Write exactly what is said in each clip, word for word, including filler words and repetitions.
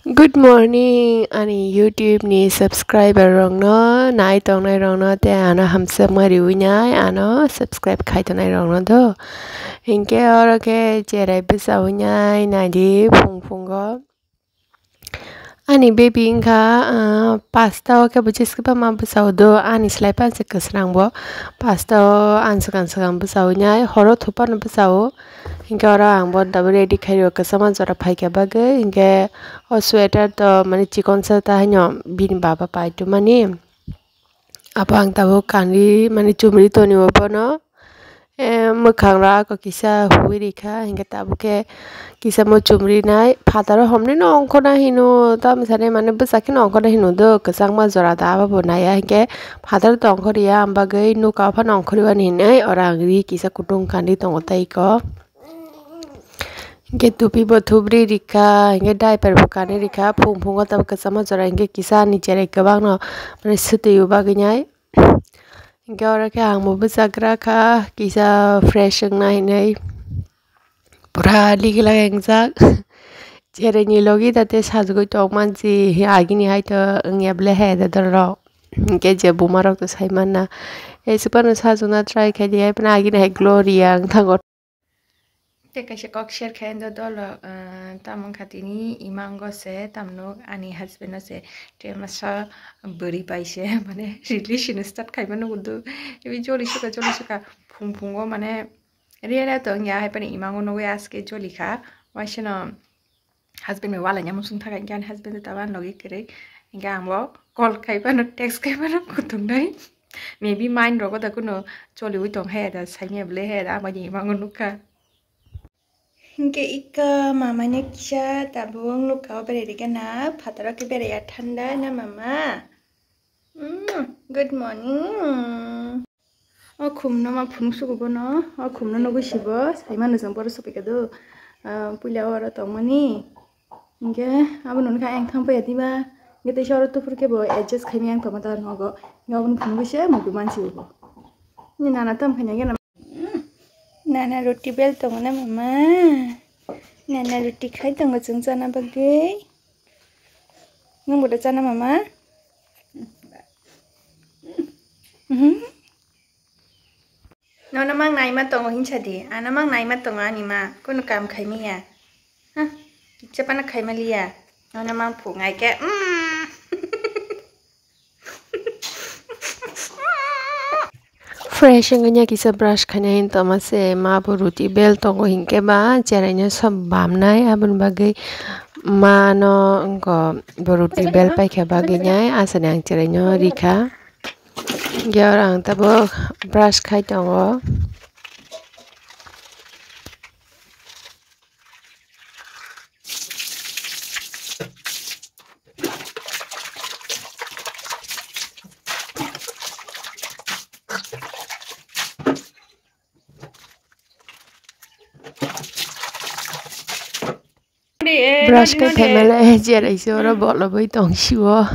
Good morning, ani YouTube ni subscriber rokno, nai tongnai rokno, tei ano hamjakma riwi nai, ano subscribe khai tongnai rokno do. Hinkhe oro khe cherai bwchawi nai, naidi phung phungo. Ani baby wngkha, ah, pasta o khe bo jeske bama bwchao do, ani slai panse kwsrang bo. Pasta o ang swkang swkang bwchawi nai, horo thupano bwchao. Hinkhe oro ang bo double ready khaio, kwchama jora phaikha bagwi. Hinkhe o sweater to mani chikonsa ta haino bini baba paitumani. Abo ang tabuk kanwi mani chumri tonwi o bono. Eh, mwkhang rok kisa huwi rikha, hinkhe tabuk khe kisa mo chumri nai. Phataro homni no ongkhorna hino, tamo sani mane bwsa kheno ongkhorna hino do, kwchangma jora da abo bo naiya, hinkhe phataro tongkhorya, ang bagwi nuka phano ongkhorwani hinwi oro ang ri kisa kutung kanwi tongo tei iko. Hinkhe tupi bo thubri rikha, hinkhe diaper bo kanwi rikha, phung phungo tabuk kwchangma jora hinkhe kisa ani cherai kwbangno mane swtwi o bagwi nai. Hinkhe oro khe ang bo bwchagra kha, kisa fresh wngna hinwi. Pura ligi lagengjak. Cherai ni logi tate sajagwi tongmansi, agini hai to wngya ble he da dorok. Hinkhe je buma rok to sai manna. Ei, sipano sajagna try khai di, hai phano agini hai Gloria wng thango. Tei kaisa kok share khe do dolo, ah, tamo wngkha tini imango se, tamno ani husband o se, tei masa bwrwi bai se, mane relation start khaima nugo do. Ebi joli suka, joli suka, phung phungo mane real to wngya, hai phano imango nugwi aske joli kha, waisano husband bai walaina muchung thaka, hinkhe ani husband tabo ani logi kwrwi, hinkhe ang bo call khai phano, text khai phano kutungnai. Maybe mind rogo da kuno choliwi tong hai da, saimya bwlai hai da, aboni imango nukha. Hinkhe ika mamani kisa tabuk nukha o berai rikha na, phataro khe beraiya thanda na mama? Mm, good morning. O khumno ma phunuk sugo bono, o khumno nugwi sibo, saimano chwng boro sopikha do. Ah, puila oro tongmani. Hinkhe abono wngkha ayang thang paiya diba. Hinkhe teisa oro tuphur khe bo adjust khaimani ang tongma ta nogo. Hinkhe abono phunugwi se muitu mansibo bo. Ni nana tamo khaina gana. Nana roti bel tongo na mama? Nana roti khai tongo chwng chana bagwi. Nwng bo da chana mama? Mhm. Nono mang naima tongo hinsa di. Ano mang naima tongo ani ma. Kunu kam khaimaya. Ha? Chepana khaimaliya. Nono mang phungai khe. Mm. Fresh wngya kisa brush khaina hin toma se ma bo roti bel tongo hinkhe ba cherai no sob bamnai aboni bagwi ma no wngkha bo roti bel paikha bagwi nai asani ang cherai no rikha. Hinkhe oro ang tabuk brush khai tongo. Brush khe khaimale cherai se oro bolobwi tong sio.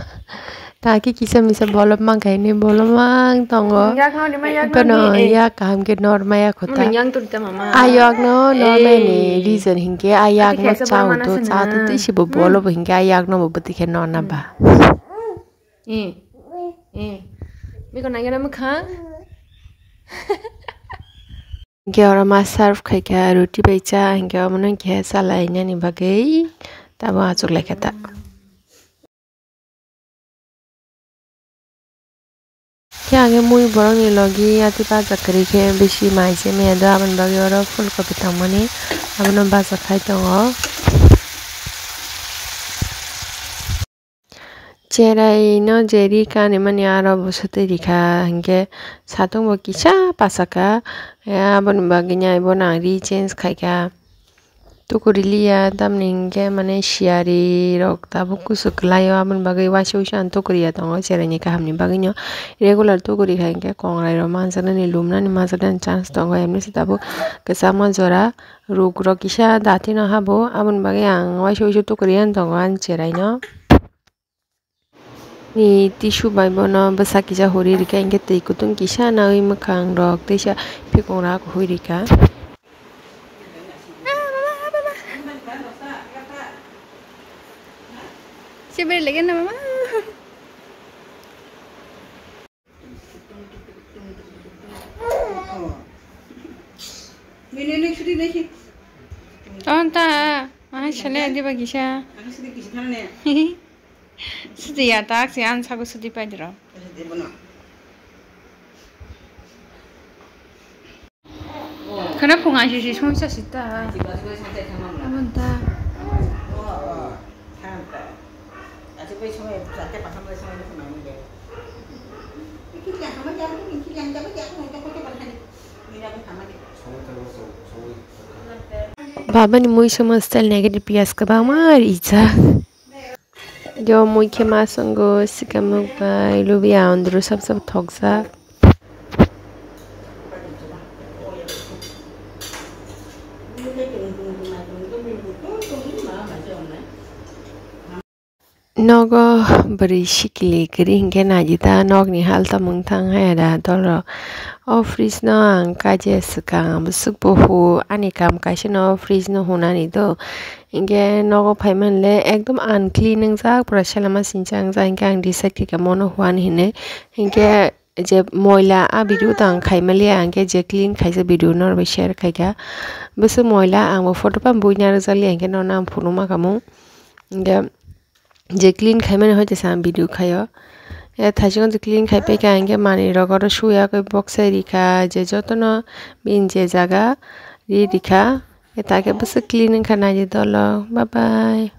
Ta khe kisa misa bolop mankha hini bolop mang tongo. Yak no, nima yak no, bono ni, eh. Yak kaham khe nor maya kho ta. Mano yang turi ta mama. Ayakno nor mani reason hinkhe ayakno chao to cha to tei sibo bolo bo hinkhe ayakno bo bwtwi khe nor na ba. Eh. Eh. Biko nangya na mukha. Hinkhe oro ma serve khaikha roti bai cha hinkhe omono hinkhe chalainani bagwi tabo achuk laikha ta. Khe ang khe mui borokni logi yatwi baja kwrwi khe bisi mai se maya do, aboni bagwi oro phulkopi tongmani abono baja khai tongo. Cherai no je ri kanimani aro bo swtwi rikha hinkhe satung bo kisa pasakha, aboni bagwi nai bono ang ri change khaikha. Tukuri liya, tamni hinkhe mane siyari rok tabuk kusu kwlaio, aboni bagwi waisa waisa ang tukuriya tongo, cheraini kahamni bagwino regular tukuri kha hinkhe kongrai rok manjaknani, lumnani, manjaknani chance tongo, emni se tabuk kwchangma jora ruk rok kisa datino habo, aboni bagwi ang waisa waisa tukuriya tongo ani cheraino. Ni tissue bai bono bwsa kisa huri rikha, hinkhe twi kutung kisa nawi mwkhang rok teisa phikung rok hui rikha. Beri lagi nama mah. Ini, ini, sudi, ini. Oh, entah. Ah, sale adi bagi sa. Aku sudi kisi thana ne. Sudi ya tak si an sago sudi pai diro. Sudi bono. Khana phung aisi si songsa sita. Abon ta. Babani mui soma style negative piyas kwbangma rijak. Jo mui khe ma songo, sikam nuk bai, lubi andro sab sab thokjak. Nogo bwrwi sikili kwrwi hinkhe naidi ta nokni hal tongmung thang haya da dolo. O fridge no ang kaje swkang bwswk buhu ani kam kaisa no o fridge no hunani do. Hinkhe nogo phaimanle ekdom unclean wngjak pura selama sincha wngjak hinkhe ang decide khaikha mono huan hinwi. Hinkhe je moila a video tang khaimaliya hinkhe je clean khaisa video norbai share khaikha. Bwswk moila ang bo photo phano buina rwjakliya hinkhe nono ang phunukma khamu. Hinkhe je clean khaimani hoi jesa ang video khaio. Ya thaichukgo je clean khaipai kha hinkhe manwi rok oro suya khe boksai rikha je jotono bini je jaga ri rikha. Ya takhe bwswk clean wngkha naidi dolo. Bye bye.